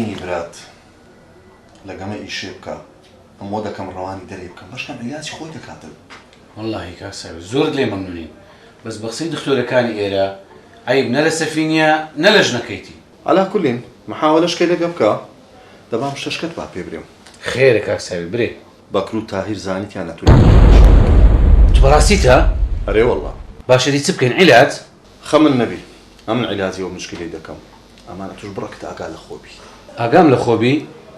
سەفینی برات لە گەمە ئیشێ بکا ئەم وە دەکەم ڕەوانی دەرێ بکەم بەشکەم عیلاجی خۆی دەکاتن. وەڵاهی کاک ساوی زۆرت لێ مەمنونین بەس بە قسەی دختۆرەکانی ئێرە عەیب نە لە سەفینیە نە لە ژنەکەیتی. عەلا کولین محاوەلەش کەی لەگە بکە دەبام شتەشکەت با پێ برێم. خێرە کاک ساوی برێ. بەکرو تاهیر زانیتیان ئەتوو لەگەڵ ئیشێ دەکەی. تو بەڕاستیتە؟ ئەرێ وەڵا. باشە دی چ بکەین عیلاج؟ خەمن نەبی ئەمن عیلاجی ئەو مشکیلەی دەکەم ئەمان ئەتوش بڕەکت ئاگا لە خۆ بی. ئاگام لە خۆ بی؟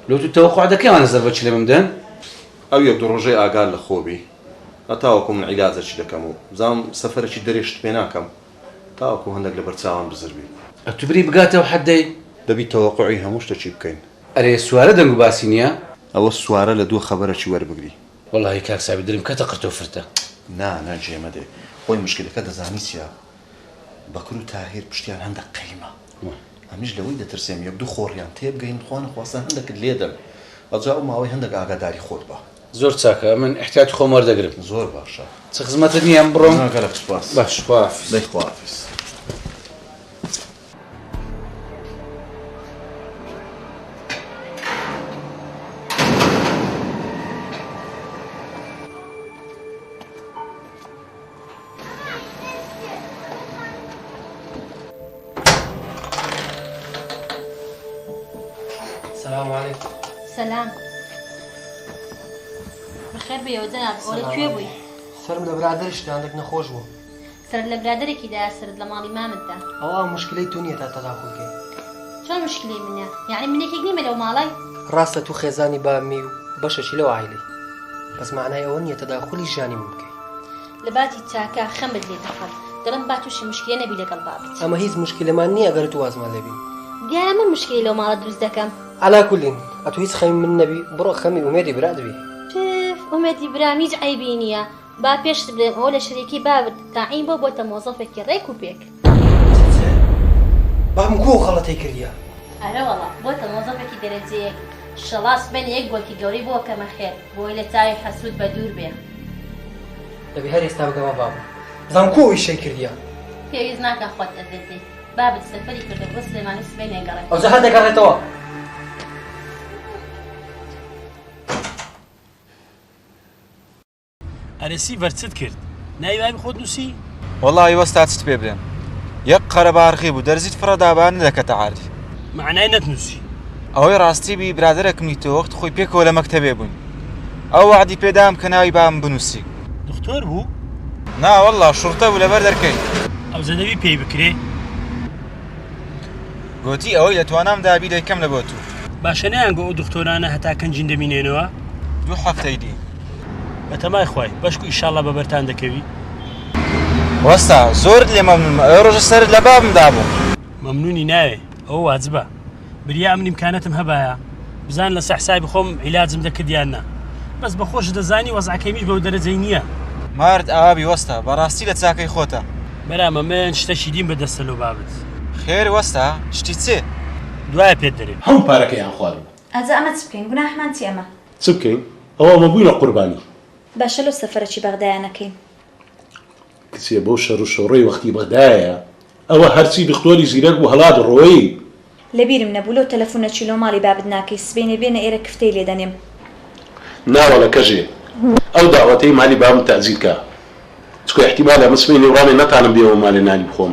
لۆ تو تەوەقوع دەکەی ئەوانە زەربەچی لە من بدەن؟ ئەو یەک دوو ڕۆژەی ئاگات لە خۆ بی هەتاوەکو من عیلاجەکی دەکەم و بزانم سەفەرەکی دەرێ شت پێ ناکەم تاوەکو هەندەک لەبەر چاوان بزر بی. ئەتو بری بگاتە ئەو حەدەی؟ دەبی تەوەقوعی هەموو شتەکی بکەین. ئەرێ سوارە دەنگ و باسی نیە؟ ئەوە سوارە لە دوو خەبەرەکی وەربگری. وەڵاهی کاک سابیر دلم کەتە قرتە و فرتە. نا نا جێ مەدێ خۆی مشکلەکە دەزانی چیە بەکر و تاهیر پشتیان هەندەک قەیمە ئەمنیش لەوەی دەترسێم یەک دوو خۆڕیان تێبگەین خوا نەخواستە هەندەکت لێدەن ئەوجا ئەو ماوەی هەندەک ئاگاداری خۆت بە. زۆر چاکە ئەمن ئیحتیاتی خۆم وەردەگرم. زۆر باشە. چ خزمەتت نیە ئەمن بڕۆم؟ نا گەلەک سوپاس. باش خواحافیز. دەی خواحافیز. سلام علیکم. سلام. بەخێر بێیەوە جەناب، ئەوە لە کوێ بووی؟ سەرم لە برادەرشتە هەندێک نەخۆش بووم. سەرت لە برادەرێکی دایە سەرت لە ماڵی مامت دا. ئەوە موشکلەی تو نیە تا تەداخول کەی. چۆن موشکلەی منە؟ یەعنی من یەکێک نیمە لەو ماڵەی؟ ڕاستە تو خێزانی بابمی و بەشێکی لەو عایلەی بەس مەعنای ئەوە نیە تەداخولی ژیانی من بکەی. لە باتی چاکە خەمت لێ دەخەم دەڵێم با توشی موشکیلە نەبی لەگەڵ بابت. ئەمە هیچ موشکیلەمان نیە ئەگەر تو وازمان لێ بینی. دیارە من موشکیلەی لەو ماڵە دروست دەکەم. عەلا کولین ئەتو هیچ خەمی من نەبی بڕۆ خەمی ئومێدی برات بی. تف ئومێدی برام هیچ عەیبی نیە با پێشت بڵێم ئەوە لە شەریکەی بابت تەعین بوە بۆتە مۆزەفێکی ڕێک و پێک. چ چ؟ بابم کو ئەو غەڵەتەی کردیە؟ ئەرەوەڵا بۆتە مۆزەفێکی دەرەجە یەک شەڵا سبەینێ یەک گۆلکی گەورەی بۆ کەمە خێر بۆی لە چاوی حەسوود بە دوور بێ. دەبێ هەر ئێستا بگەمە بابم بزانم کو ئەو ئیشەی کردیە. پێویست ناکا خۆت ئەزیەت دەی بابت سەفەری کردوە بۆ سلێمانی سبەینێ گەڕێتەوە. ئەوجا هەر دەگەڕێتەوە. ئەرێ سیڤەر چت کرد؟ ناوی بابی خۆت نووسی؟ وەڵاهی وەستا چت پێ بلێم یەک قەرەباڵغی بوو دەرزیت فڕە دابا نەدەکەتە عەردی. مەعنای نەتنووسی؟ ئەوەی ڕاستی بی برادەرەکم نیتۆ وەخت خۆی پێکەوە لە مەکتەبێ بووین ئەو وەعدی پێ دام کە ناوی بابم بنووسی. دختۆر بوو؟ نا وەڵا شوڕتە بوو لەبەر دەرکەی. ئەوجە دەبی پێی بکرێ؟ گۆتی ئەوەی لە توانام دابی دەیکەم لە بۆ تو. باشە نەیانگۆ ئەو دختۆرانە هەتا کەنجین دەمینێنەوە؟ دوو حەفتەی دی. بەتەمای خوای بەشکو ئیشاڵا بە بەرتان دەکەوی. وەستا زۆرت لێ مەمنونم ئەوێ ڕۆژە سەرت لە بابم دابوو. مەمنونی ناوێ ئەوە واجبە بریا ئەمن ئیمکانەتم هەبایە بزان لەسە حسابی خۆم عیلاجم دەکرد یان نا بەس بەخۆشت دەزانی وەزعەکەیمیش بەو دەرەجەی نییە. مارت ئاوا بی وەستا بەڕاستی لە چاکەی خۆتە. برامە من شتەکی دیم بەدەستە لۆ بابت. خێر وەستا شتی چ؟ دوایە پێت دەرێم. هەموو پارەکەیان خواردبوو. ئەجا ئەمە چ بکەین گوناحمان چیە ئەمە. چ بکەین ئەوە ئەمە بووینە قوربانی. باشە لۆ سەفەرەکی بەغدایە نەکەین. کچێ بەو شەرو شۆڕەی وەختی بەغدایە ئەوە هەرچی دختۆری زیرەک بوو هەڵات ڕۆیی. لەبیرم نەبوو لۆ تەلەفونەکی لۆ ماڵی بابت ناکەی سبەینێ بێنە ئێرە کفتەی لێ دەنێم. ناوەڵە کەژێ ئەو داوەتەی مالی بابم تەئجیل کە چکە ئیحتیمالە من سبەینێ وڕانێ نەتانم بێمە مالێ نانی بخۆم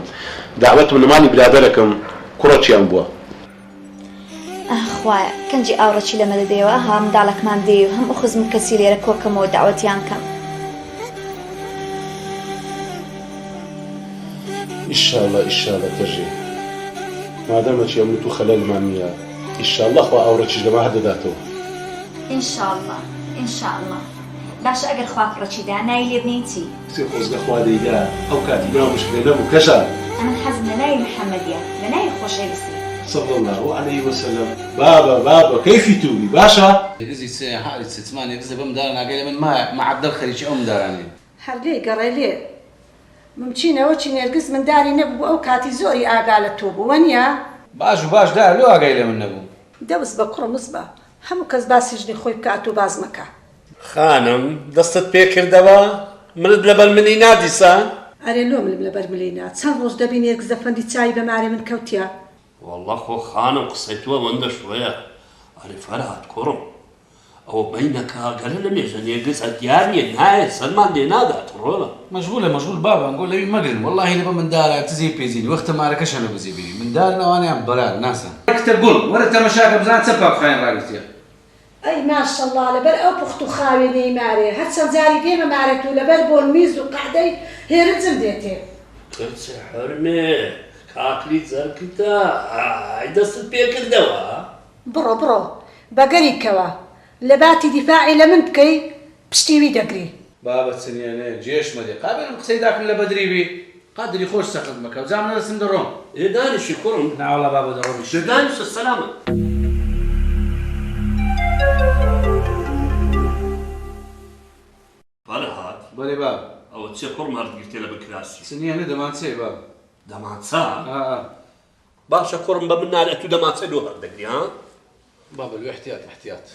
داوەتم لە مالی برادەرەکم کوڕەکیان بووە. ئاه خوایە کەنجی ئاوڕەکی لەمە دەدەیەوە ئەها منداڵەکمان دێی و هەموو خزم و کەسی لێرە کۆکەمەوە دەعوەتیان کەم. ئیشاڵا ئیشاڵا کەژێ مادامەکی ئەمن و تو خەلەلمان نیە ئیشاڵا خوا ئاوڕەکیش لەمە هەر دەداتەوە. ان شاء اللە ان شاء اللە باشە ئەگەر خوا کوڕەکی دا ناوی لێ بنێین چی؟ کچێ خۆزگە خوا دەیدا ئەو کاتی ناو مشکلە نەبوو کەژان. ئەمن حەزم لە ناوی محمدیە لە ناوی خۆشەویستی. صلی اللە علیە وسلم بابە بابە کەیفی تو بی باشە. نێرگزی چ حالی چ چما نێرگزە بەم دارە ناگای لە من مایە مەعەدەل خەریکی ئەو مندارانەیە. هەر لێی گەڕێ لێ ممچینەوە چی نێرگز منداری نەبوو ئەو کاتی زۆری ئاگا لە تۆ بوو وەنیە؟ باش و باش دایە لۆ ئاگای لە من نەبوو. دە وس بە کوڕم وس بە هەموو کەس باسی ژنی خۆی بکا ئەتوو باس مەکە. خانم دەستت پێ کردەوە؟ ملت لەبەر منی نا دیسان؟ ئەرێ لۆ ملم لەبەر ملی نا چەند ڕۆژ دەبی نێرگز ئەفەندی چاوی بە مارێ من کەوتیە. وەڵڵا خۆ خانم قسەی تۆ ئەوەندە شۆیە. ئەرێ فەرهاد کوڕم ئەوە بەینەکە گەلە لە مێژە نێرگز دیار نییە نایەت سەرمان لێ نادات ڕۆڵە. مەشغولە مەشغول بابە ئەنگۆ لەوی مەگرن وەڵاهی لەبە مندارە تزی پێزینی وەختە مارەکەشیان لە بزی بینی مندارن ئەوانەیان بەران نازانم. کتە گوڵ وەرە تەمەشاکە بزانە چە پاکخاوێن ڕاگرتیە. ئەی ماشەڵا لەبەر ئەو پوخت و خاوێنیەی مارێ هەرچەند جاری دێمە مارێت و لەبەر بۆن میز و قەعدەی هێرنجم دێتێ. کچ حورمێ کاکلی جەرگتە ئای دەستت پێکردەوە. بڕۆ بڕۆ بەگەری کەوە لەباتی دیفاعی لە من بکەی پشتی وی دەگری. بابە چنیەنێ جێشمە دێ قابیلم قسەی داکم لە بەدری بی قەدری خۆش سەخت مەکە جا من ئەرسم دەڕۆم. ئێ دانیشی کوڕم. ناوەڵا بابە دەڕۆمیش. دە دانیشە سەلامەت. فەرهاد. بەرێ بابە. ئەوە چیە کوڕم هەرت گرتیە لە بن کراسی. چنیەنێ دەمانچەیە بابە. دەمانچە؟ ئا ئا. باشە کوڕم بە من نارێ ئەتوو دەمانچە لۆ هەردەگری ها؟ بابە لۆ احتیاط احتیاط.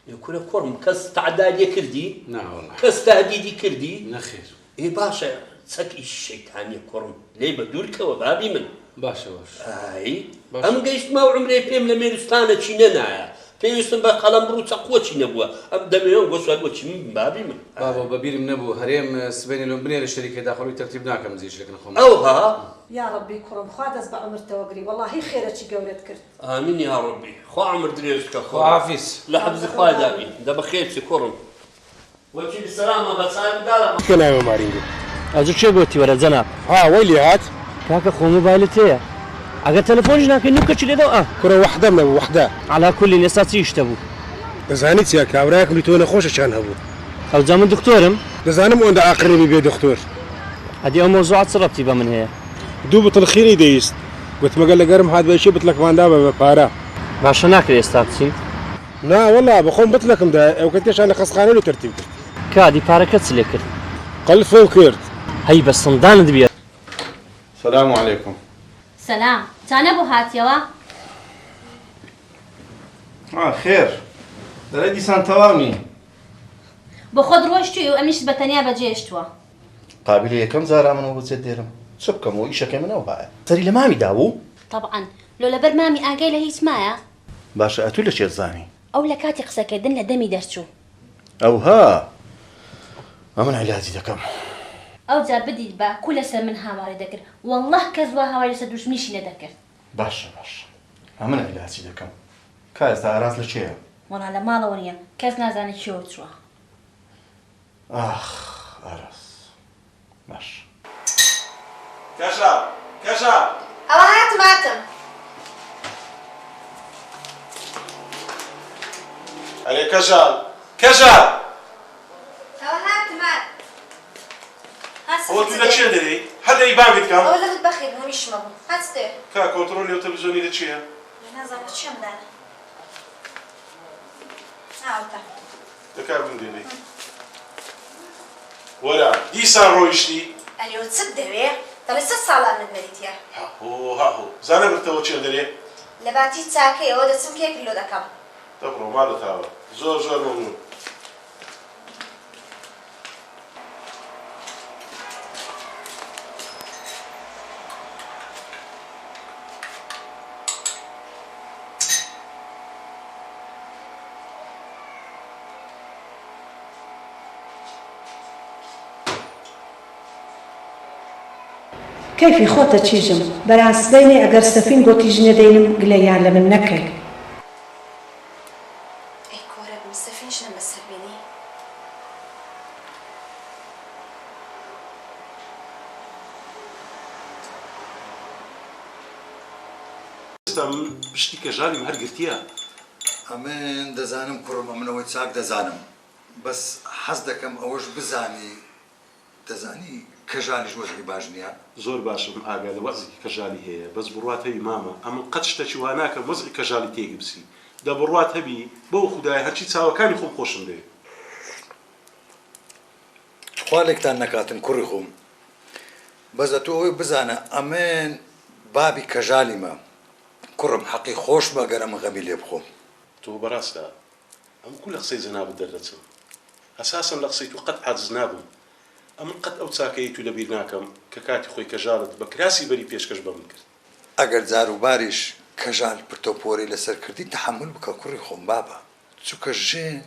ئێ کورە کوڕم کەس تەعەدای لێ کردی؟ نا وەڵا. کەس تەهدیدی کردی؟ نەخێر. ئێ باشە چەک ئیشی شەیتانیە کوڕم لێی بە دوور کەوە بابی من. باشە باش. ئای ئەم گەیشتمە ئەو عومرەی پێم لە مێروستانە چی نەنایە پێویستم بە قەڵەم بڕ و چەقووە چی نەبووە ئەم دەمەوێ گۆ سوار بۆ چی من بم بابی من. بابە بە بیرم نەبوو هەرێم سبەینێ لۆم بنێرە شەریکەی داخڵوی تەرتیب ناکەم جێ شلەکن خۆم. ئەوها. یاڕەبی کوڕم خوا دەست بە عومرتەوە گری وەڵاهی خێرەکی گەورەت کرد. ئامین یاڕەبی خوا عومر درێژ بکە خوا حافیز. لە حەفزی خوای دابی دە بەخێر چی کوڕم. وەکیل سەلامە بە چاوی دارە. کێ ناوێ مارینگو؟ ئەجو کێ گۆتی وەرە جەناب. ها وەی لێ هات. کاکە خۆ مۆبایلت هەیە ئەگەر تەلەفۆنیش ناکەی نوکەچی لێدەو ئا. کوڕە وەحدەم نەبوو وەحدە. عەلا کولین ئێستا چ ئیشتە بوو؟ دەزانی چیە کابرایەکم دی تۆ نەخۆشەکیان هەبوو. ئەوجا من دکتۆرم؟ دەزانم ئۆندە ئاقل نەبی بێ دختۆر. ئەدی ئەو مەوزوعە چ ڕەبتی بە من هەیە؟ دوو بتڵ خینی دەیست. گوتم ئەگەر لەگەرم هات بە یەکێ بتڵەکمان دابە بە پارە. باشە ناکرێ ئێستا بچین؟ نا وەڵا بەخۆم بتڵەکم دایە ئەو کەتێشان لە خەستخانە لۆ تەرتیب کرد. کا ئەدی پارەکەت چ لێ کرد؟ قەلفم کرد. هەی بە سندانت بێ. سلام علیکم. سلام. جا نەبوو هاتیەوە؟ ها خێر دەڵێ دیسان تەواو نی. بۆ خۆت ڕۆیشتووی و ئەمنیشت بە تەنیا بەجێهێشتووە. قابیلە یەکەم جارە من وەبۆ چێت دێرم چ بکەم و ئیشەکەی من ئەوهایە. سەری لە مامی دابوو؟ تەبعەن. لۆ لەبەر مامی ئاگای لە هیچ مایە؟ باشە ئەتوو لە چێت زانی؟ ئەو لە کاتی قسەکردن لە دەمی دەرچوو. ئەوها ئەمن عیلاجی دەکەم. ئەوجا بدیت بە کو لەسەر من هاواری دەکرد واللە کەس وا هاواری لەسەر دوژمنیشی نەدەکرد. باشە باشە ئەمن عیلاجی دەکەم. کا ئێستا ئاراس لە کێیە؟ وەڵا لە ماڵەوە نیە کەس نازانێ کێوە چووە. ئاخ ئاراس باشە. کەژا کەژا. ئەوە هاتم هاتم. ئەرێ کەژال کەژال. ئەوە هاتم هات. ها ئەوە سفر تو چ لە دێ؟ کێ دەرێی؟ هەر دەی بانگت کەم. ئەوە لە متبەخی بووم ئیشمە بوو. ها چ دێ؟ کا کۆنتڕۆلی ئەو تەلەفزیۆنی لە کێیە؟ نازانم لە کێم دانا. ها ئەوەتا. دەکا بمدێ دەی. وەرە دیسان ڕۆیشتی؟ ئەرێ و چت دەوێ؟ دەڵێ سەد ساڵە ئەمنت نەدیتیە. هاهۆ هاهۆ زانە برتەوە چێ دەرێ؟ لە باتی چاکەیەوە دەچم کێکت لۆ دەکەم. دەبڕۆ ماڵت ئاوا. زۆر زۆر مەمنون. کەیفی خۆتە چیژم بەران سبەینێ ئەگەر سەفین گۆتی ژنێ دەینم گلەییان لە من نەکەی. ئەی کۆرە بم سەفین ژنم بەسەر بینی. ئێستا من پشتی کەژالیم هەر گرتیە. ئەمن دەزانم کوڕم ئەمن ئەوەی چاک دەزانم بەس حەز دەکەم ئەوەش بزانی دەزانی کەژالیش وەزعی باش نیە. زۆر باشم ئاگا لە وەزعی کەژالی هەیە بەس بڕوات هەبی مامە ئەمن قەت شتەکی وا ناکەم وەزعی کەژالی تێک بچی دە بڕوات هەبی بەو خودایە هەرچی چاوەکانی خۆم خۆشم دەوێ. خوا لێکتان نەکاتن کوڕی خۆم بەس ئەتوو ئەوەی بزانە ئەمن بابی کەژالیمە کوڕم حەقی خۆشمە گەر ئەمن غەمی لێ بخۆم. تۆ بەڕاستە ئەمن کو لە قسەی جەنابت دەردەچم ئەساسەن لە قسەی تو قەت عاجز نابم ئەمن قەت ئەو چاکەیەی تو لەبیر ناکەم کە کاتی خۆی کەژاڵت بە کراسی بەری پێشکەش بە من کرد. ئەگەر جاروباریش کەژال پرتەو پۆرەی لەسەر کردی تەحەمول بکە کوڕی خۆم بابە چوکە ژن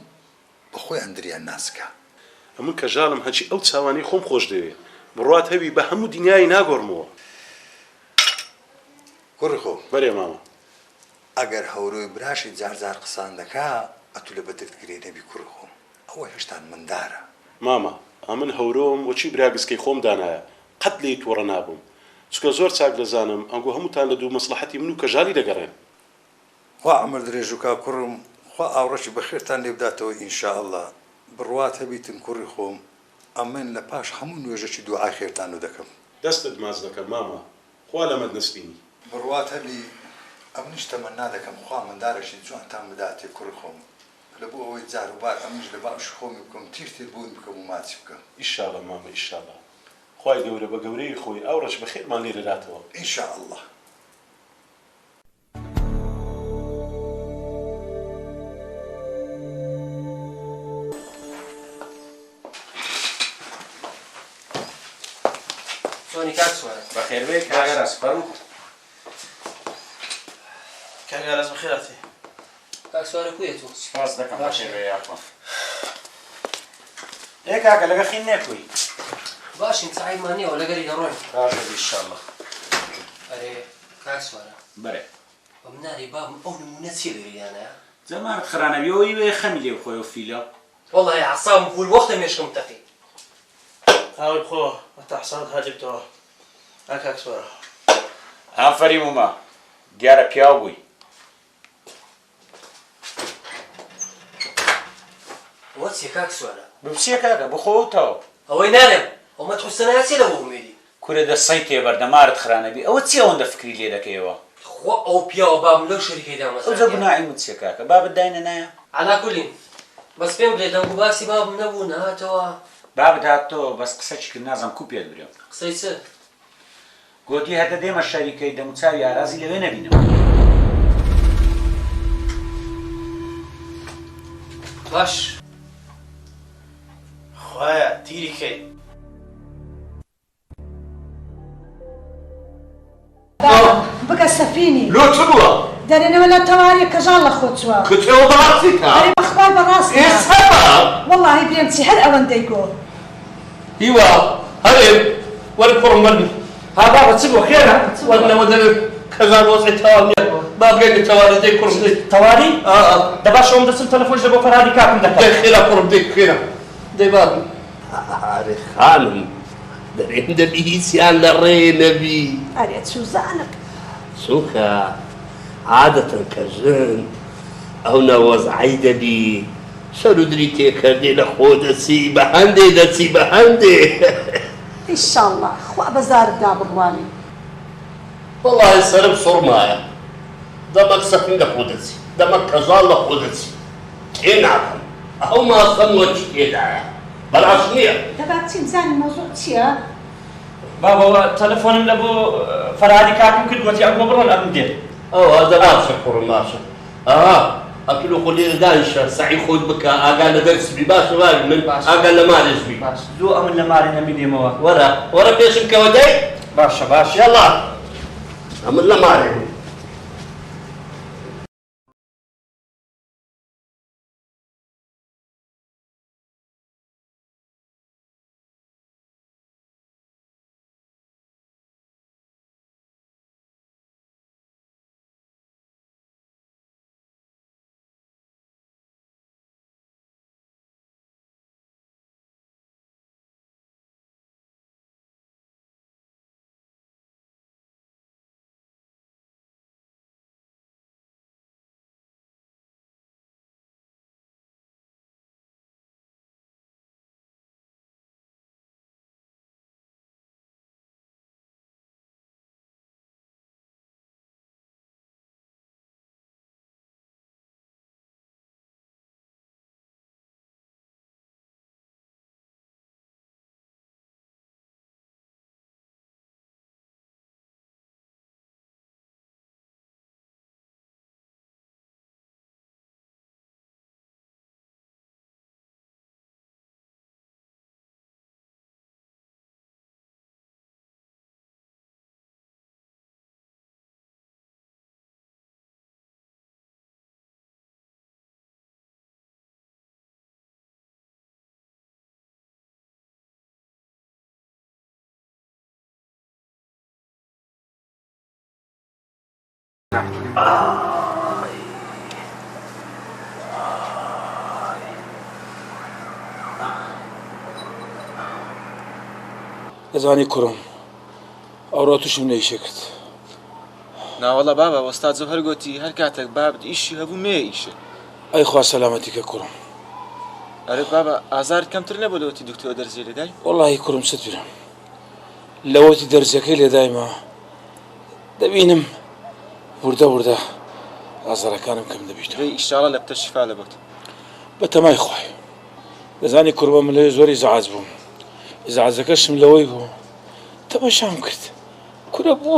بەخۆی ئەندریان ناسکە. ئەمن کەژاڵم هەرچی ئەو چاوانەی خۆم خۆش دەوێ بڕوات هەبی بە هەموو دنیای ناگۆڕمەوە. کوڕی خۆم. بەرێ مامە. ئەگەر هەورۆی براشی جار جار قسان دەکا ئەتو لە بەدرت گرێ نەبی کوڕی خۆم ئەوە هێشتان مندارە. مامە ئەمن هەورۆم وەکی برا گسکەی خۆم دانایە قەت لێی توڕە نابم چونکە زۆر چاک دەزانم ئەنگۆ هەمووتان لە دوو مەسڵەحەتی من و کەژالی دەگەڕێن. خوا عومر درێژو کا کوڕم خوا ئاوڕەکی بەخێرتان لێ بداتەوە ان شاء اللە بڕوات هەبیتن کوڕی خۆم ئەمن لە پاش هەموو نوێژەکی دوعای خێرتان لۆ دەکەم. دەستت ماچ دەکەم مامە خوا لەمەت نەستینی. بڕوات هەبی ئەمنیش تەمەنا دەکەم خوا مندارەکی جوانتان بداتێ کوڕی خۆم لە بۆ ئەوەی جار و بار ئەمنیش لە باوشی خۆمی بکەم تیر تیر بۆنی بکەم و ماچی بکەم. ئیشاڵا مامە ئیشاڵا خوای گەورە بە گەورەیی خۆی ئاوڕەکی بەخێرمان لێ دەداتەوە. ان شاء اللە. چۆنی کاک سوارە؟ بەخێربێی کاک ئاراس فەرموو. کاک ئاراس بەخێرهاتی. کاک سوارە کوێ تۆ؟ سپاس دەکەم بەخێربێی یاخوا. ئێ کاکە لەگە خین نێکوی؟ باشین چ عەیبمان نییە لەگەری دەڕۆین. باش دەبی ئیشاڵڵا. ئەرێ کاک سوارە. بەرێ. بە مناری بابم ئەو نموونە چیە لەوێ دانایە؟ جەماعەت خرانەبی ئەوەی وێ خەمی لێ بخۆی ئەو فیلە. وەڵاهی عەسابم خول وەختە مێشکم تەقی. قاوەی بخۆ هەتا حسابت هاتیبتەوە ئا کاک سۆرە. ئافەرین ومە دیارە پیاو بووی. ئەوە چیە کاک سوارە؟ بچیە کاکە بخۆ و تەواو. ئەوەی نارێم ئەو مەتحوسە نایە چیە لە بۆ ئومێدی؟ کورە دە سەی تێبەر دەمارت خرانەبی ئەوە چیە ئەوەندە فکری لێ دەکەیەوە؟ تخوا ئەو پیاوە بابم لەو شەریکەی ئەوجا دامەزراندیە. گوناعی من چیە کاکە بابت داینەنایە؟ عەلا کولین بەس پێم بلێ دەنگ و باسی بابم نەبوو نەهاتەوە؟ بابت هاتەوە بەس قسەکی کرد نازانم کو پێت برێم. قسەی چ؟ گۆتی هەتە دێمە شەریکەی دەموچاوی ئارازی لەوێ نەبینم. باش. خوایە تیری کەی. بابم بکە سەفینی. لۆ چ بووە؟ دەرێنەوە لە تەوارێ کەژاڵ لە خۆ چووە. کچێ ئەوە بەڕاستیتە؟ ئەرێ بەخوای بەڕاستمە. ئێ سەبەب؟ وەڵاهی برێم چی هەر ئەوەندەی گۆ. هیوا، هەرێم، وەرە کوڕم وەرن. ها بابە چ بووە خێرە؟ وەرنەوە دەرێ کەژاڵ وەزعی تەواو نییە با بگەینە تەواری دەی کوڕم دەی. تەواری؟ ئا ئا. دە باشە ئەوم دەچم تەلەفۆنیش لە بۆ فەرهادی کاکم دەکەم. دەی خێرا کوڕم دەی خێرا دەی بابم. ئارێ خانم دەرێم دەبی هیچیان لە ڕێ نەبی. ئەرێ چوزانم. چونکە عادەتەن کە ژن ئەو نە وەزعەی دەبی سەرو دری تێکەردێ لە خۆ دەچی بە هەندێ دەچی بە هەندێ. ئیشاڵڵا خوا بە زارتدا بڕوانێ. وەڵاهی سەرم سوڕمایە دەمەک سەفین لە خۆ دەچی دەمەک کەژاڵ لە خۆ دەچی تێناگەم ئەو ماستەم وەچی تێدایە بەراست نیە. دە با بچین بزانین مەوزوع چیە. بابە وە تەلەفۆنم لە بۆ فەرهادی کاکم کرد گۆتی ئەگۆ بڕۆن ئەمن دێم. ئەوە دە باشە کوڕم باشە ئەها ئەتو لۆ خۆ لێرە دانیشە سەعی خۆت بکە ئاگا لە دەرس بی باشە بابی من ئاگا لە مالێش بی. باش لۆ ئەمن لە مالێ نەمی دێمەوە. وەرە وەرە پێشم کەوە دەی. باشە باشە. یەڵا ئەمن لە مالێ بم. دەزانی کوڕم ئەوڕۆ تووشم لە ئیشێ کرد. ناوەڵا بابە وەستا جەوهەر گۆتی هەر کاتەک بابت ئیشی هەبوو مێیە ئیشێ. ئەی خوا سەلامەتی کە کوڕم. ئەرێ بابە ئازارت کەمتر نەبوو لەوەتی دکتۆر دەرزیی لێدای؟ وەڵاهی کوڕم چت برم لەوەتی دەرزیەکەی لێدایمە دەبینم وردە وردە ئازارەکانم کەم دەبیتەوە. دەی ئیشاڵا لە پتە شیفا لەبۆت. بەتەمای خوای. دەزانی کوڕمە من لەوێ زۆر ئیزعاج بووم ئیزعاجەکەشم لەوەی بوو تەماشام کرد کورە بۆ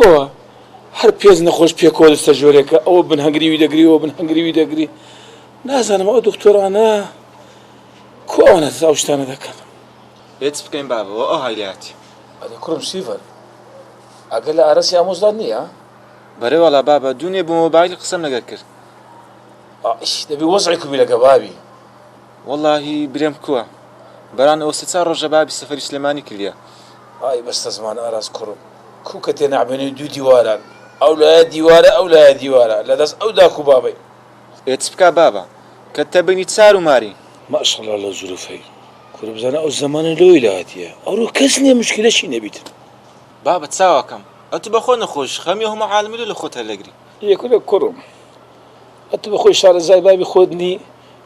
هەر پێنج نەخۆش پێکەوە دەچتە ژۆرێکە ئەوە بن هەنگریوی دەگری ئەوە بن هەنگریوی دەگری نازانم ئەو دکتۆرانە کو ئەوانە ئەو شتانە دەکەن. ئێ چ بکەین بابە وە ئەوهای لێهاتی. ئەرێ کوڕم سیڤەر ئاگەر لە ئارەسی ئامۆزات نییە؟ بەرێ وەڵا بابە دوونێ بە مۆبایل قسەم لەگەر کرد. ئای دەبی وەزعی کوبی لەگە بابی. وەڵاهی برێم کوە بەران ئەوە سێ چار ڕۆژە بابی سەفەری سلێمانی کردیە. ئای بەستە زمان ئاراس کوڕم کو کە تێ نەعبێنی دوو دیواران ئەو لایە دیوارە ئەو لایە دیوارە لە دەست ئەو داک و بابەی. ئێ چ بکا بابە کە تە بینی چار و ماری. ماشاءاللە لە زروفەی کورە بزانە ئەو زەمانە لۆی لاتیە ئەورۆ کەس نیە مشکلەشی نەبیتن. بابە چاوەکەم ئەتو بەخۆ نەخۆشی خەمی هەموو عالەمی لۆ لە خۆت هەلەگری. ئێ کورە کوڕم ئەتو بەخۆی شارەزای بابی خۆت نی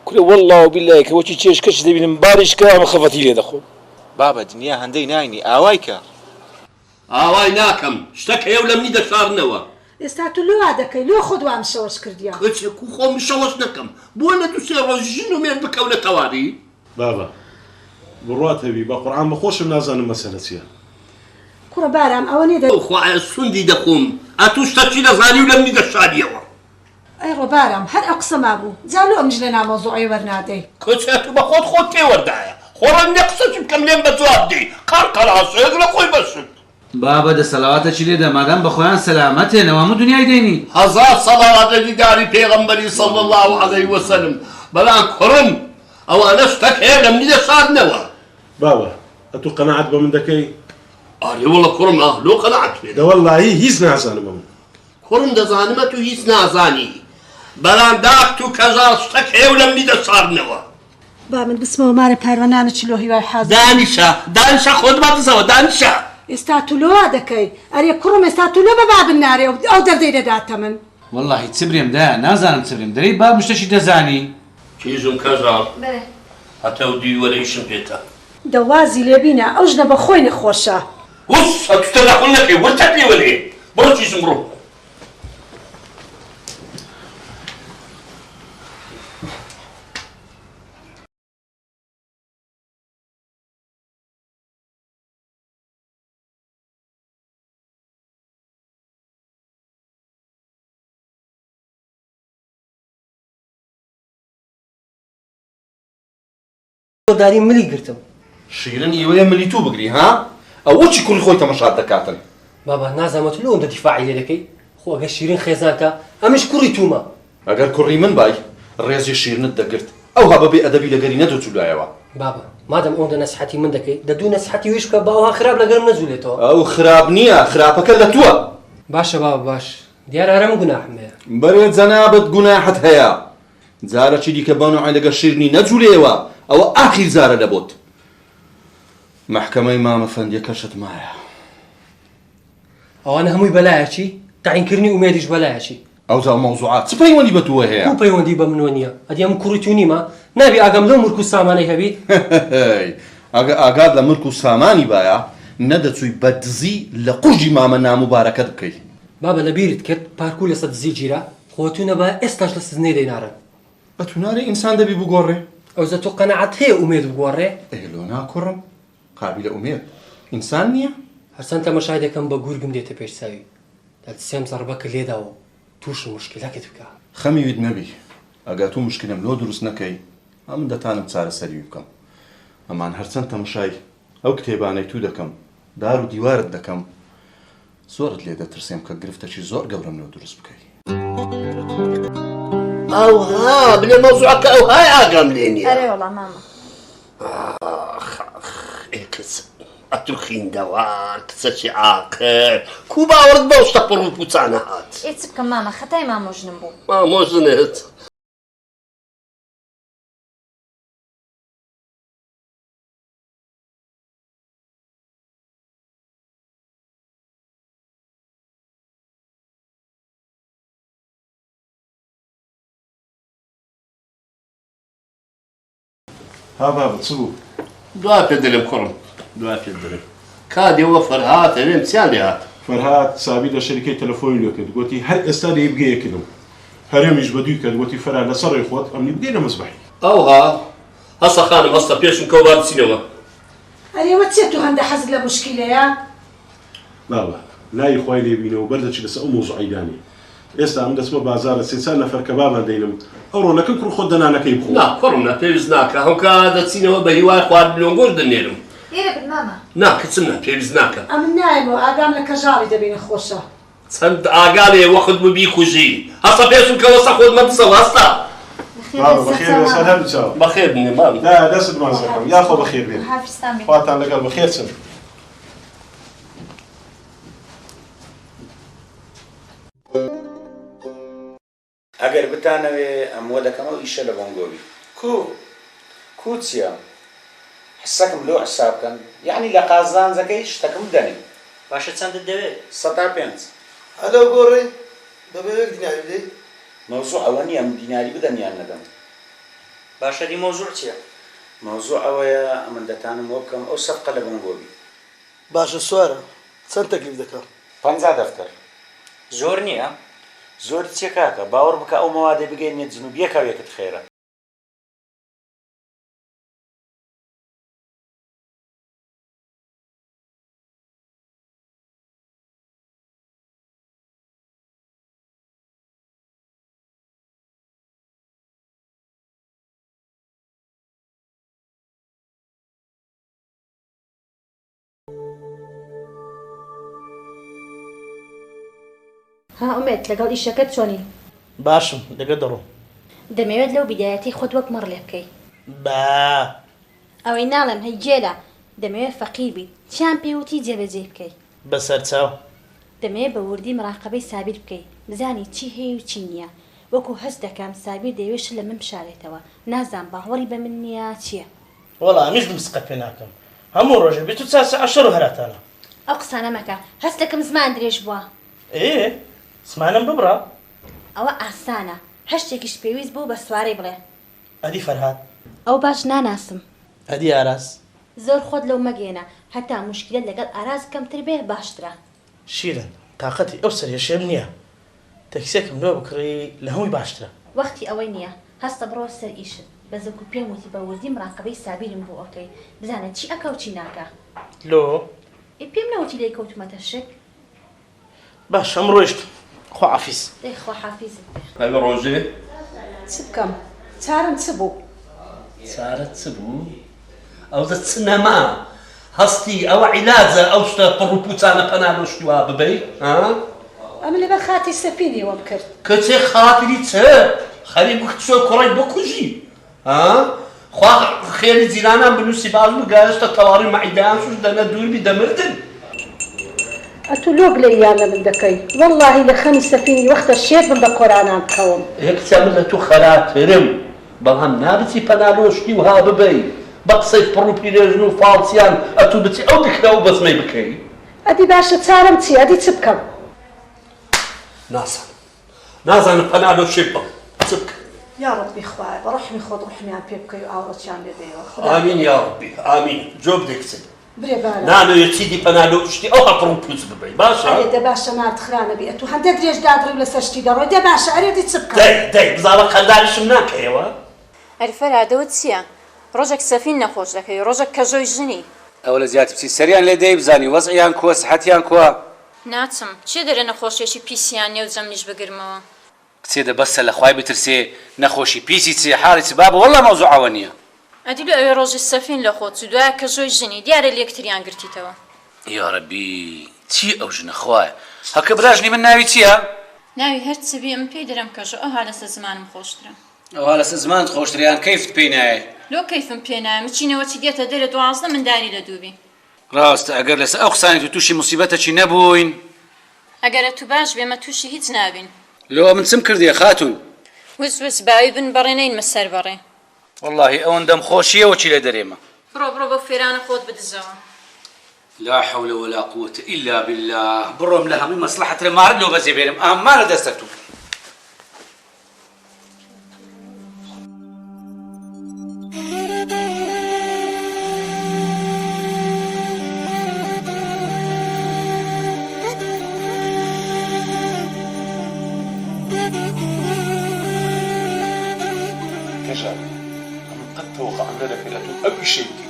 کورە وەڵڵا و بیللای کە وەکی چێژ کەچ دەبینم باریش کە ئەمە خەفەتی لێ دەخۆم. بابە دنیا هەندەی ناینی ئاوای کە. ئاوای ناکەم شتەک هەیە و لەمنی دەشارنەوە. ئێستا تو لۆ وا دەکەی لۆ خۆت وا مشەوەش کردیە. کچێ کو خۆم مشەوەش نەکەم بۆ لە دوو سێ ڕۆژ ژن و مێرد بکەونە تەواری. بابە بڕوات هەبی بە قورعان بە خۆشم نازانم مەسەلە چیە. کوڕە بارام ئەوە نیە دە. خوایە سوندی دەخۆم ئەتوو شتەکی دەزانی و لەمنی دەشاریەوە. ئەی ڕۆ بارام هەر ئەو قسە مابوو جا لۆ ئەمنیش لە ناو مەوزوعێ وەرنادەی. کچێ ئەتوو بە خۆت خۆت تێوەردایە خۆ ڕەنگە قسەکی بکەم لێم بە جواب دێی قەرقەراسێک لە خۆی بەشت. بابە دە سەلاواتەکی لێدە مادام بەخۆیان سەلامەتێ نەوامو دنیای دێنی. هەزار سەڵاوات لە دیداری پێغەمبەری صلی اللە علیه وسلم بەلام کوڕم ئەوانە شتەک هەیە لەمنی دەشارنەوە. بابە ئەتوو قەناعەت بە من دەکەی؟ ئەرێ وەڵا کوڕم ئاه لۆ قەناعەت پێ دەکەم. دەوەڵڵاهی هیچ نازانم ئەمن. کوڕم دەزانم ئەتوو هیچ نازانی بەلام داخت و کەژاڵ شتەک هەیە و لەمنی دەشارنەوە. با من بچمەوە مارە پاروە نانە چلۆ هیوای حازر. دانیشە دانیشە خۆت مەدزەوە دانیشە. ئێستا تو لۆ وا دەکەی؟ ئەرێ کوڕم ئێستا تو لۆ بە بابت نارێ ئەو دەردەی دەداتە من؟ وەڵاهی چ برێم دایە نازانم چ برێم دەرێی بابم شتەکی دەزانی. کیژم کەژاڵ بەرێ. هەتەو دوی وەرە ئیشم پێتە. دە وازی لێ بینە ئەو ژنە بە خۆی نەخۆشە. وس ئەتو تەدەخول نەکەی ورتەت لێوە نێ بڕۆ کیژم بڕۆ. زۆرداری ملی گرتم. شیرن ئیوەیە ملی تو بگری ها ئەوە چی کوڕی خۆی تەمەشات دەکاتن. بابا نازانم ئەتو لۆ ئەوەندە دیفاعی لێ دەکەی خۆ ئەگەر شیرین خێزانتە ئەمیش کوڕی تومە. ئەگەر کوڕی من بای ڕێزی شیرنت دەگرت ئەوها بە بێ ئەدەبی لەگەری نەدەجولایەوە. بابا مادەم ئەوەندە نەسیحەتی من دەکەی دە دوو نەسیحەتی ویش بکە با ئەوها خراپ لەگەرم نەجولێتەوە. ئەو خراپ نیە خراپەکە لە توە. باشە بابا باش دیارە هەر ئەمن گوناحم هەیە. بەرێ جەنابت گوناحت هەیە جارەکی دیکە بەو نەوعە لەگەر شیرنی نەجولێیەوە ئەوە ئاخیر جارە لە بۆت مەحکەمەی مامە فەندیەکەشت مایە. ئەوانە هەمووی بەلایەکی، تەعین کردنی ئومێدیش بەلایەکی. ئەوجا ئەو مەوزوعە چ پەیوەندی بە تووە هەیە؟ کوو پەیوەندی بە منوە نییە؟ ئەدی ئەمن کوڕی توو نیمە؟ نابی ئاگام لەو مورک و سامانەی هەبیت؟ هەی ئەگە ئاگات لە مورک و سامانی بایە نەدەچووی بە دزی لە قوژی مامە ناموبارەکەت بکەی. بابە لە بیرت کرد پارکوو لەسەر دزی گیرا؟ خۆ تو نەبایە ئێستاش لە سزنەی دەینارن. ئەتوو نارێ ئینسان دەبی بگۆڕێ؟ ئەوجا تۆ قەناعەت هەیە ئومێد بگۆڕێ؟ ئێ لۆ نا کوڕم قابیلە ئومێد ئینسان نییە؟ هەرچەند تەمەشای دەکەم بە گورگم دێتە پێش چاوی دەتسێم زەڕبەکە لێدا و تووشم موشکیلەکت بکا. خەمی ویت نەبی ئەگە ئەتوو موشکیلەم لۆ دروست نەکەی ئەمن دەتانم چارەسەری وی بکەم ئەمان هەرچەند تەمەشای ئەو کتێبانەی توو دەکەم دار و دیوارت دەکەم زۆرت لێ دەترسێم کە گرفتەکی زۆر گەورەم لۆ دروست بکەی. ئەوها بلێ مەوزوعەکە ئەوهای ئاگام لێ نییە. ئەرێ وەڵا مامە. ئاخ ئاخ ئێ کچ. ئەتو خیندەوار کچەکی عاقل کو باوەڕت بەو شتە پڕ و پوچانە هات؟ ئێ چ بکەم مامە خەتای مامۆژنم بوو. مامۆژنت؟ ها بابە چ بوو؟ دوا پێت دەلێم کوڕم دوا پێت دەلێم کا دێوە فەرهاد ئەوێم چیان لێ هات؟ فەرهاد سابیر لە شەریکەی تەلەفۆنی لۆ کرد گۆتی هەر ئێستا دێی بگەیە کنم هەرێمیش بە دووی کەت گۆتی فەرهاد لەسەر ڕێی خۆت ئەمنی بگەینە مەزبەحی. ئەوها هەستە خانم هەستە پێشم کەوە با بچینەوە. ئەرێ وە چیە تو هەندە حەزت لە موشکیلەیە؟ بابە لای خوای لێ بینەوە بەردەچی لەسەر ئەو مەوزوعەی دانێ ئێستا ئەمن دەچمە بازارە سێ چار نەفەر کەبابان دەینم ئەوڕۆ لەکن کوڕ خۆت دە نانەکەی بخۆ. نا کوڕم نا پێویست ناکا هەوکا دەچینەوە بە هیوای خواردن گۆشت دەنێرم. لێرە بن مامە. نا کچم نا پێویست ناکا. ئەمن نایەمەوە ئاگام لە کەژاڵی دەبینە خۆشە. چەند ئاگا لێ وەخت بوو بیکوژی. هەستە پێشم کەوە سەر خۆت مەدزەوە هەستە. بابە بەخێر بێ سەر هەردوو چاو. بەخێر بنێ مام. دایە دەستت ماچ دەکەم یاخۆ بەخێر بێن. خواتان لەگەڵ بەخێر چن. ئەگەر بتانەوێ ئەموە دەکەم ئەو ئیشە لە بۆنگۆ بی. کو؟ کو چیە؟ حسەکم لۆ حساب کەن یەعنی لە قازانجەکەی شتەکم بدەنێ. باشە چەندت دەوێ؟ 5%. هەلۆ گۆڕی دەبێ یەک دیناری بدەی؟ مەوزوع ئەوە نیە ئەمن دیناری بدەم یان نەدەم. باشە دی مەوزوع چیە؟ مەوزوع ئەوەیە ئەمن دەتانم وە بکەم ئەو سەفقە لە بۆنگۆ بی. باشە سوارە چەند تەکلیف دەکا؟ 50 دەفتەر. زۆر نیە؟ زۆری چیە کاکە باوەڕ بکە ئەو مەوادەی بگەینیە جنوب یەکاو یەکت خێرە. ها ئومێد لەگەڵ ئیشەکەت چۆنی؟ باشم لەگەر دەڕۆم. دەمەوێت لەو بیدایەتەی خۆت وەک مەڕ لێ بکەی. با. ئەوەی ناڵێم هەی گێلە. دەمەوێت فەقیر بیت چیان پێ وتی جێبەجێی بکەی. بەسەرچاو. دەمەوێت بە وردی مراقەبەی سابیر بکەی بزانی چی هەیە و چی نییە وەکو هەست دەکەم سابیر دەیەوێت شت لە من بشارێتەوە نازام باوەڕی بە من نییە چییە. وەڵا ئەمیش بم سقە پێ ناکەم هەموو ڕۆژێ 24 سەعات شەڕ و هەراتانە. ئەو قسانە مەکە هەست دەکەم زمان درێژ بووە. ئێ زمانم ببڕە. ئەوە ئاسانە هەر شتێکیشت پێویست بوو بە سوارەی بڵێ. ئەدی فەرهاد؟ ئەو باش ناناسم. ئەدی ئاراس؟ زۆر خۆت لەو مەگەیەنە هەتا موشکیلەت لەگەڵ ئاراس کەمتر بێ باشترە. شیرن تاقەتی ئەو سەرئێشەیەم نییە تەکسیەکم لۆ بکڕی لە هەمووی باشترە. وەختی ئەوەی نییە هەستە بڕۆ سەر ئیشت. بەس وەکو پێم وتی بە وردی مراقەبەی سابیرم بۆ ئەکەی بزانە چی ئەکا و چی ناکا. لۆ؟ ئێ پێم نەوتی لێی کەوتومەتە شک. باشە ئەم ڕۆیشتم خواحافیز. دەی خواحافیزت بێ. ئەوی ڕۆژێ. چ بکەم؟ چارم چ بوو؟ چارەت چ بوو؟ ئەوجە چ نەما؟ هەستی ئەوە عیلاجە ئەو شتە پڕ و پوچانە پەنا لۆ شتی وا ببەی ها؟ ئەمن لەبەر خاتری سەفینی وەم کرد. کچێ خاتری چ؟ خەریک بوو کچۆ کوڕەی بکوژی ها؟ خوا خێری جیرانان بنووسی باش بوو گایشتە تەواڕی مەعیدەیان شوشت دەنە دوور بی دەمردن. ئەتوو لۆ گلەییان لە من دەکەی؟ وەڵڵاهی لە خەمی سەفینی وەختە شێت بم بە کۆرانان بکەوم. ئێ کچە من لە توو خەراترم بەڵام نابچی پەنا لۆ شتی وها ببەی بە قسەی پڕ و پیرێژن و فاڵچیان ئەتوو بچی ئەو دکرە و بەزمەی بکەی. ئەدی باشە چارەم چیە ئەدی چ بکەم؟ نازانم نازانم پەنا لۆ کێ ببەم چ بکەم. یاڕەبی خوایە بە ڕەحمی خۆت ڕوحمیان پێ بکەی و ئاوڕەکیان لێ دەیەوە خودایە. ئامین یاڕەبی ئامین جۆ بدە کچم. برێ بارە. نامەوێ چیدی پەنا لۆ شتی ئەوها پڕ و پوچ ببەی باشە؟ ئەرێ دە باشە مارد خرانەبی ئەتوو هەندە درێژ دادڕی و لەسەر شتی دەڕۆی دە باشە ئەرێ دی چ بکەم؟ دەی دەی بزانە قەرداریشم ناکەیەوە؟ ئەرێ فەرهاد ئەوە چیە؟ ڕۆژێک سەفین نەخۆش دەکەوی ڕۆژێک کەژۆی ژنی. ئەوە لە جیاتی بچی سەریان لێ دەی بزانی وەزعیان کوە سحەتیان کوە. ناچم، کێ دەرێ نەخۆشیەکی پیسیان نیە و جەمنیش بگرمەوە. کچێ دە بەسە لە خوای بترسێ نەخۆشی پیسی چ حاڵی چ بابە وەڵا مەوزوع ئەوە نیە. ئەدی لۆ ئەوێ ڕۆژی سەفین لە خۆت چوو دوایە کەژۆی ژنی دیارە لێکتریان گرتیتەوە. یاڕەبی چیە ئەو ژنە خوایە. هەکە براژنی من ناوی چیە؟ ناوی هەر چ بی ئەمن پێی دەرێم کەژۆ ئەوها لەسەر زمانم خۆشترە. ئەوها لەسەر زمانت خۆشترە یان کەیفت پێی نایەی؟ لۆ کەیفم پێ نایە مچینەوە چی دێتە دەرێ 12 منداری لە دوو بی. ڕاستە ئەگەر لەسەر ئەو قسانەی تۆ تووشی موسیبەتەکی نەبووین. ئەگەر ئەتوو باش بێ مە تووشی هیچ نابین. لۆ ئەمن چم کردیە خاتوون؟ وس وس باوی بن بەڕێ نەینمە سەر بەڕێ. وەڵاهی ئەوەندەم خۆشیە وەکی لە دەرێمە. بڕۆ بڕۆ بەو فێرانە خۆت بدزەوە. لا حول ولا قوة الا باللە بڕۆم لە هەمووی مەسڵەحەترە مارت لۆ بەجێ بێنم ئامانە دەستە توو. کەژاڵ ئەمن قەت تەوەقعم نەدەکرد ئەتوو ئەو ئیشەی بکەی.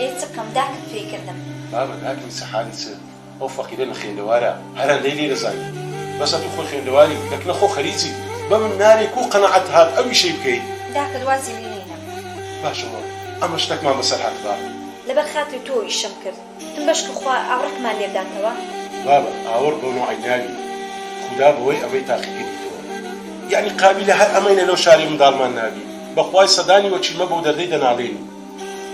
ئێ چ بکەم داکم پێی کردم. بابە داکم چ حالی چ ئەو فەقیرە نەخوێندەوارە هەر هەندەی لێ دەزانی بەس ئەتوو خۆی خوێندەواری لەکنە خۆ خەریکی بەمن نارێ کوو قەناعەت هات ئەو ئیشەی بکەی. داکت وازی لێ نێنم. باشە وە ئەمە شتەکمان بەسەر هاتبا. لەبەر خاتری تۆ ئیشم کرد وتم بەشکو خوا ئاوڕەکمان لێ بداتەوە. بابە ئاوڕ بەو نەوعەی ناوی خودا بەوەی ئەمەی تاقی کردیتەوە یەعنی قابیلە هەر ئەمەینە لەو شارەی منداڵمان نابی بەخوای سەدانی وەکی مە بەو دەردەی دەناڵێنی.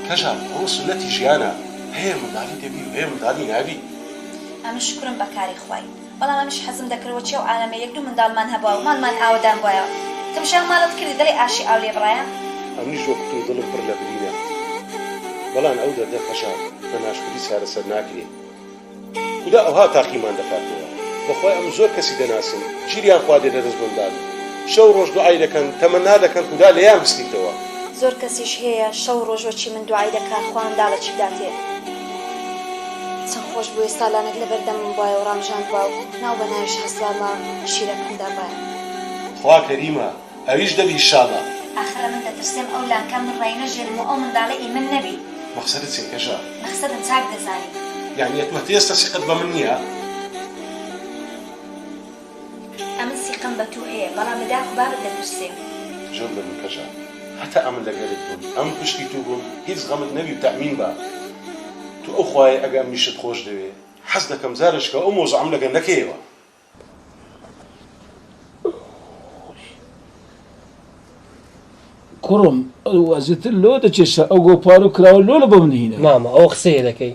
کەژاڵ ئەوە سوننەتی ژیانە هەیە منداڵی دەبی و هەیە منداڵی نابی. ئەمن شوکرم بە کاری خوای بەڵام ئەمیش حەزم دەکرد وەکی ئەو عالەمە یەک دوو منداڵمان هەبوا و ماڵمان ئاوەدان بوایەوە تەمشای ئەو ماڵەت کردی دەڵێی ئاشی ئاو لێ بڕایە. ئەمنیش وەک تۆ دڵم پڕ لە برینە بەڵان ئەو دەردە کەژاڵ بە ناشکوری چارەسەر ناکرێ. خودا ئەوها تاقیمان دەکاتەوە بەخوای ئەمن زۆر کەسی دەناسم گیریان خواردێ لەدەست مندال شەو ڕۆژ دوعای دەکەن تەمەنا دەکەن خودا لێیان بسنیتەوە. زۆر کەسیش هەیە شەو ڕۆژ وەکی من دوعای دەکا خوا منداڵێکی بداتێ چەند خۆش بوو ئێستا لانک لەبەر دەمم بوایە و ڕامژاندبا و ناو بە ناویش هەستابا شیرەکەم دابایە. خوا کەریمە ئەویش دەبی ئیشاڵا. ئاخر ئەمن دەترسێم ئەو لانکە من ڕاینەژێنم و ئەو منداڵە ئی من نەبی. مەخسەدت چیە کەژە؟ مەخسەدم چاک دەزانی. یەعنی ئەتوو هەتا ئێستا سیقەت بە من نیە؟ ئەمن سیقەم بە توو هەیە بەڵام لە داک و بابت دەترسێم. جۆم لە من کەژە هەتا ئەمن لەگەلت بم ئەمن پشتی توو بم هیچ غەمت نەبی و تەئمین بە توو ئەو خوایەی ئەگە ئەمنیشت خۆش دەوێ حەز دەکەم جارێکە ئەو مەوزوعەم لەگەل نەکەیەوە. کوڕم ئەو ئەزیتر لۆ دەکێشە ئەو گۆپار و کراوە لۆ لە بۆ من هینە. مامە ئەوە قسەیە دەکەی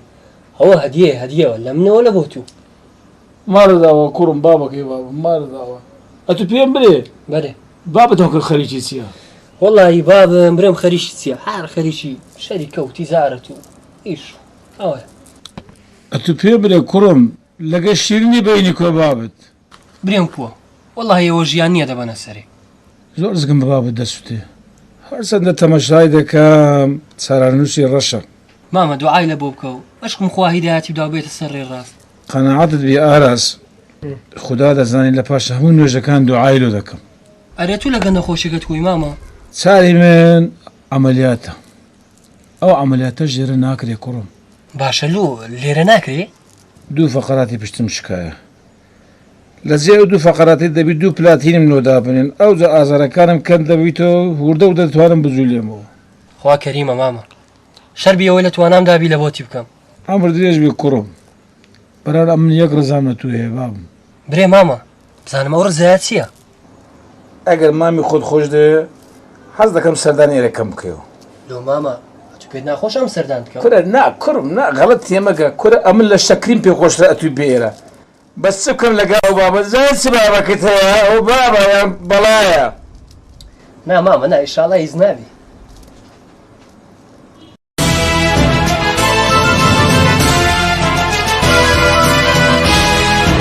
ئەوە هەدیەیە هەدیەوە لە منەوە لە بۆ تو. مارە داوە کوڕم بابەکەی بابم مارە داوە ئەتو پێم برێ. بەرێ. بابت هەکە خەریکی چیە؟ وەڵاهی بابم برێم خەریکی چیە هەر خەریکی شەریکە و تیجارەت و ئیش و ئەوەیە. ئەتو پێم برێ کوڕم لەگە شیرینی بەینی کۆ بابت. برێم کوە وەڵاهی ئەوە ژیان نیە دەبەنە سەرێ. زۆر زگم بە بابت دەسوتێ هەرچەندە تەمەشای دەکەم چارەنوسی ڕەشە. مامە دوعای لە بۆ بکە و بەشکم خوا هیدایەتی بدا و بێتە سەر ڕێی ڕاست. قەناعەتت بی ئاراس خودا دەزانی لە پاش هەموو نوێژەکان دوعای لۆ دەکەم. ئەرێ تو لەگە نەخۆشیەکەت کوی مامە؟ چاری من عەمەلیاتە ئەو عەمەلیاتەش لێرە ناکرێ کوڕم. باشە لۆ لێرە ناکرێ؟ دوو فەقەراتی پشتم شکایە لە جێ ئەو دوو فەقەراتی دەبی دوو پلاتینم لۆ دابنێن ئەوجا ئازارەکانم کەم دەبیتەوە وردە وردە دەتوانم بجولێمەوە. خوا کەریمە مامە شەر بی ئەوەی لە توانام دابی لە بۆتی بکەم. عەمر درێژ بی کوڕم بەران ئەمن یەک ڕزام لە توو هەیە بابم. برێ مامە بزانم ئەو ڕزایە چیە؟ ئەگەر مامی خۆت خۆش دەوێ حەز دەکەم سەردانی ئێرەکەم بکەیەوە. لۆ مامە ئەتوو پێت ناخۆشە ئەم سەردانت کەم؟ کورە نا کوڕم نا غەڵەت تێمەگە کورە ئەمن لە شەکریم پێ خۆشترە ئەتووی بێ ئێرە بەس چ بکەم لەگەڵ ئەو بابە زانی چ بابەکت هەیە ئەو بابە یان بەڵایە. نا مامە نا ئیشاڵا هیچ نابی.